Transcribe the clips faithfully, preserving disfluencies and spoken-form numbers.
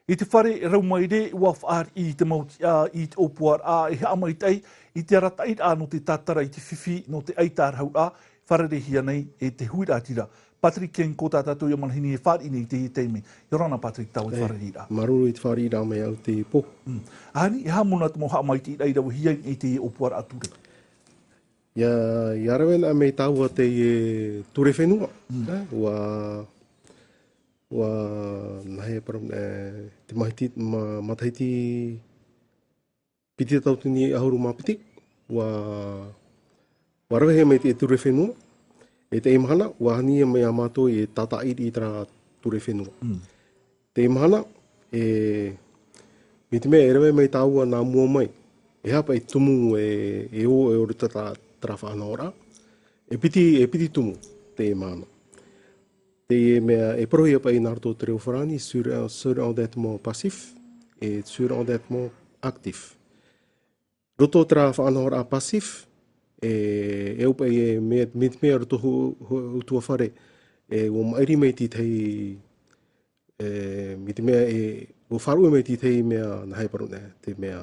I te fare rau maere, ua fāriʻi i te mau tiʻa i te ʻōpuaraʻa e haʻamaitaʻi i te arataʻiraʻa nō te tātara i te fifi nō te ʻaitārahuraʻa, fārereihia nei e te huiraʻatira. Patrick Kenko tā tātou ia manihini e fāriʻi nei i teie taime. ʻIa ora na Patrick, tāua e fārereiraʻa. Māuruuru i te fāriʻiraʻa mai au i teie pō. Mm. Ani, e aha mōna te mau haʻamaitaʻiraʻa i ravehia i teie ʻōpuaraʻa ture? ʻIa, ʻia rave na mai tāua teie ture fenua. Mm. Eh, ua, ua, nāhea e parau, eh, te mahiti, ma-, matahiti piti tauatini ʻahuru mā piti, ua, ua ravehia mai te ture fenua, e teie mahana, ua ani mai iā mātou e tātaʻi i terā ture fenua. Mm. Teie mahana, e, mai te mea e rave mai tāua nā mua mai, e aha paʻi te tumu e, e ō, e ʻore terā, terā faʻanahoraʻa, e piti, e piti tumu, teie mahana. Teie mea e parauhia paʻi nā roto te reo farāni, sur-, surendettement passif, e surendettement actif. Roto terā faʻanahoraʻa passif, e, e au paʻi e mea, mai te mea roto hō-, hō-, ʻutuāfare, e, ua maʻiri mai te tahi, e, mai te mea e, ua faʻaruʻe mai te tahi mea, nāhea e parau na, te mea,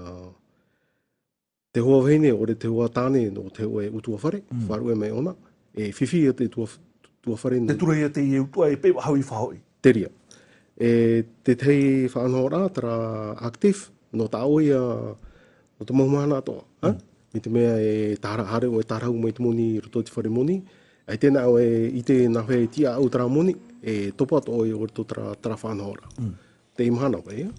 te hoa vahine, ʻore te hoa tāne, nō te hōʻē ʻutuāfare, mm, faʻaruʻe mai ʻōna, e fifi ia te tua-, ʻutuāfare nō. Tē tura ia teie ʻutuāfare, e peʻe faʻahou i faʻahoʻi. Te reira. E te tahi faʻanahoraʻa, terā actif, nō tāʻoe ia, nō te mau mahana atoʻa, ha? Mm. Mai te mea e tāra-, haere ʻoe e tārahu mai te moni i roto i te fare moni, ʻaita na ʻoe e ʻite nā hea e tiʻaʻau terā moni, e topa atoʻa ʻoe i roto terā, terā faʻanahoraʻa. Mm. Teie mahana, ʻoia?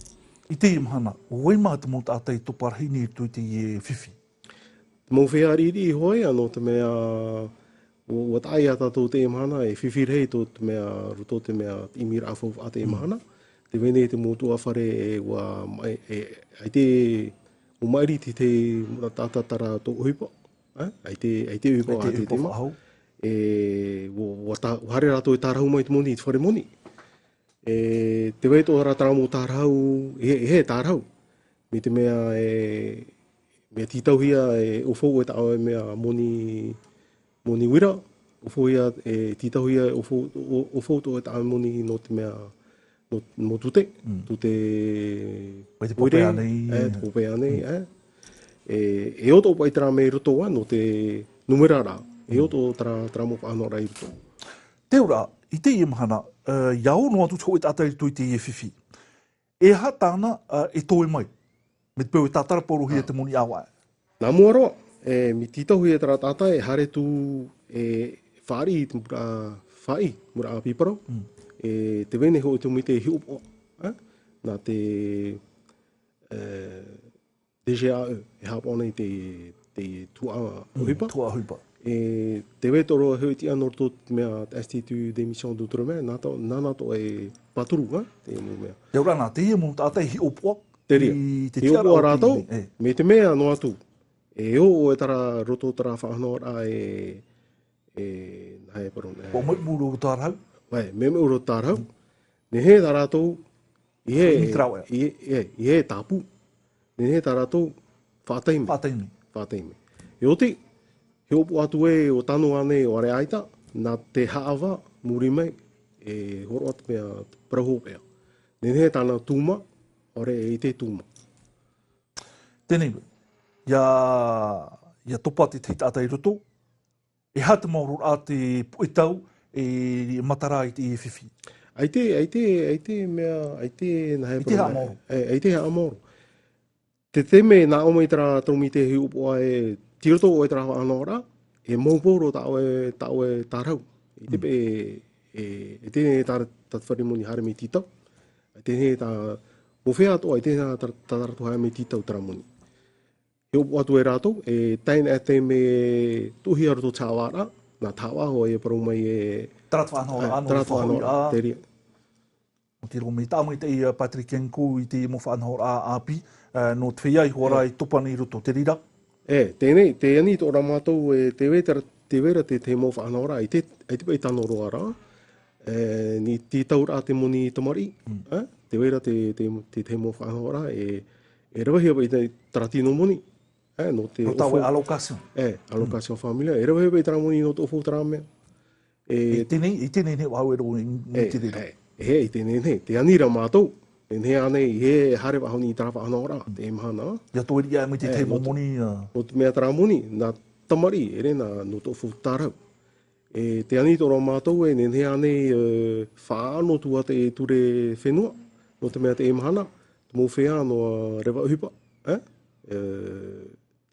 I teie mahana, ʻo vai mā te mau taʻata e topa rahi nei i roto i teie fifi? Te mau feiā riʻiriʻi hoʻi, ā, nō te mea, ʻo, ʻua taʻa ia tātou teie mahana, e fifi rahi tō te mea, roto te mea, te ʻimiraʻa faufaʻa teie, mm, mahana. Tē vai nei te mau ʻutuāfare, e, ʻua, e, e, ʻaita, ʻua maʻiri te, te, mura taʻata terā tō ʻohipa, ā? ʻAita, ʻaita ʻohipa, ʻaita ʻohipa ā te ʻohipa tema. Faʻahou. E, ʻua, ʻua tā-, ʻua haere rātou e tārahu mai te moni i te fare moni. E, tē vai atoʻa ra terā mau tārahu, e, e tārahu. Mai te mea e, mea tītauhia e ʻaufau ʻoe tāʻoe mea moni, moni uira, ʻaufauhia, e tītauhia e ʻaufau, ʻo-, ʻaufau atoʻa ʻoe tāʻoe moni nō te mea, nō, nō tute, mm, tute. Mai te ʻoire, pāpā ānei, e, te pāpā ānei, mm, e. E, e ʻo atoʻa paʻi terā mea i roto ā, nō te nūmera ra, e, mm, ʻo atoʻa terā, terā mau faʻanahoraʻa i roto. Te auraʻa, i teie mahana, e, ʻia ō noa atu te hōʻē taʻata i roto i teie fifi. E aha tāna, e, e toe mai? Mai te peu e tātara paurohia, ā, te moni ʻāvaʻe. Nā mua roa, e, mea tītauhia terā taʻata e haere atu e fāriʻi i te muraʻa, fāriʻi, muraʻa pīparau. Mm. E tē vai nei hōʻē tōmite e hiʻopoʻa, ā? Nā te, e, D G A E, e haʻapaʻo nei te, te tuhaʻa, mm, ʻohipa. Tuhaʻa ʻohipa. E, tē vai atoʻa ra hōʻē tiʻa nō roto te mea Institut d'émission d'outre-mer, nā tō, nāna atoʻa e pāturu, ā, te mau mea. Te auraʻa nā, teie mau taʻata e hiʻopoʻa. Te reira. I te tiʻaraʻa o te, hiʻopoʻa rātou, e, mai te mea noa atu. E ʻo, ʻo e terā roto terā faʻanahoraʻa e, e, nāhea e parau na, e. ʻUa mea ʻū roto tārahu. ʻAe, mea ʻū roto tārahu. Mm. Nehenehe tā rātou, i hē, i te rāveʻa, i, i, i hē tāpū. Nehenehe tā rātou faʻataime. Faʻataime. Faʻataime. E oti, hiʻopoʻa atu ē, ʻo tano ānei, ʻo ʻareʻa ʻaita, nā te haʻavā, muri mai, e hōroʻa te mea parau hopeʻa. Nehenehe tāna tūmā, ʻaore e ʻite tūmā. Teie nei, ʻia, ʻia topa te tahi taʻata i roto, e aha te mau oraraʻa, te puʻe tau e matara i te fifi? ʻAita, ʻaita, ʻaita mea, ʻaita nāhea e parau na, haʻamaoro. E, ʻaita haʻamaoro. Te taime nā ʻō mai terā tōmite hiʻopoʻa e tei roto ʻoe terā faʻanahoraʻa, e mau paurohia tāʻoe, tāʻoe tārahu. ʻAita, mm, paʻi e, e, ʻaita tā, tā te fare moni haere mai tītau. ʻAita tā, mau feiā atoʻa, ʻaita tā, tā rātou haere mai tītau terā moni. Hiʻopoʻa atu ai rātou, e tae noa i te mea tuʻuhia roto te haʻavāraʻa, nā te haʻavā hoʻi e parau mai e. Terā te faʻanahoraʻa, ā, terā te faʻanahoraʻa, te reira. Nō te reira, mea tāmaitaʻi ia Patrick Kenko i te mau faʻanahoraʻa ʻāpī, ā, nō te feiā iho ā ra, ē, e topa nei i roto, te reira. E, teie nei, tē ani atoʻa ra mātou, e, tē vai ra, tē vai ra te, te mau faʻanahoraʻa, ʻaita, ʻaita paʻi tano roa ra, e, nō te tauraʻa te moni tamariʻi, mm, ā, tē vai ra te, te, te, te mau faʻanahoraʻa, e, e ravehia paʻi te, terā tino moni, ā, nō te ʻōfau. Roto i te allocation. E, allocation, mm, familiale, e ravehia paʻi terā moni nō te ʻōfau terā mea. E, e teie nei, e teie nei, ʻua au e rō i, i, e, te reira. E, e, e teie nei, tē ani ra mātou, Nehenehe ānei, e haere faʻahou nei i terā faʻanahoraʻa, teie mahana. ʻIa toe riʻi mai te tahi mau moni, ā. Nō te mea terā moni, nā tamariʻi, ʻere nā, nō tō faufaʻa rau. E tē ani atoʻa ra mātou e nehenehe ānei, e, faʻaʻano atu ā te ture fenua, nō te mea teie mahana, te mau feiā nō, ā, Reva ʻOhipa, e? E,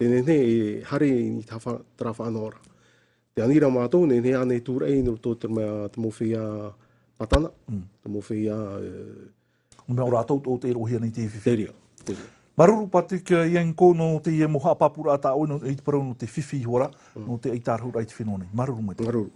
tē nehenehe e haere i terā fa-, terā faʻanahoraʻa. Tē ani ra mātou, nehenehe ānei tūraʻi nō roto te mea, te mau feiā Patana, te mau feiā, e, Nō te mea ʻo rātou tō te roʻohia nei te fifi. Te reira, te reira. Māuruuru Patrick Yanko nō teie mau haʻapāpūraʻa tā ʻoe nō, i te parau nō te fifi iho ā, nō te ʻaitārahuraʻa i te fenua nei. Māuruuru maitaʻi. Māuruuru.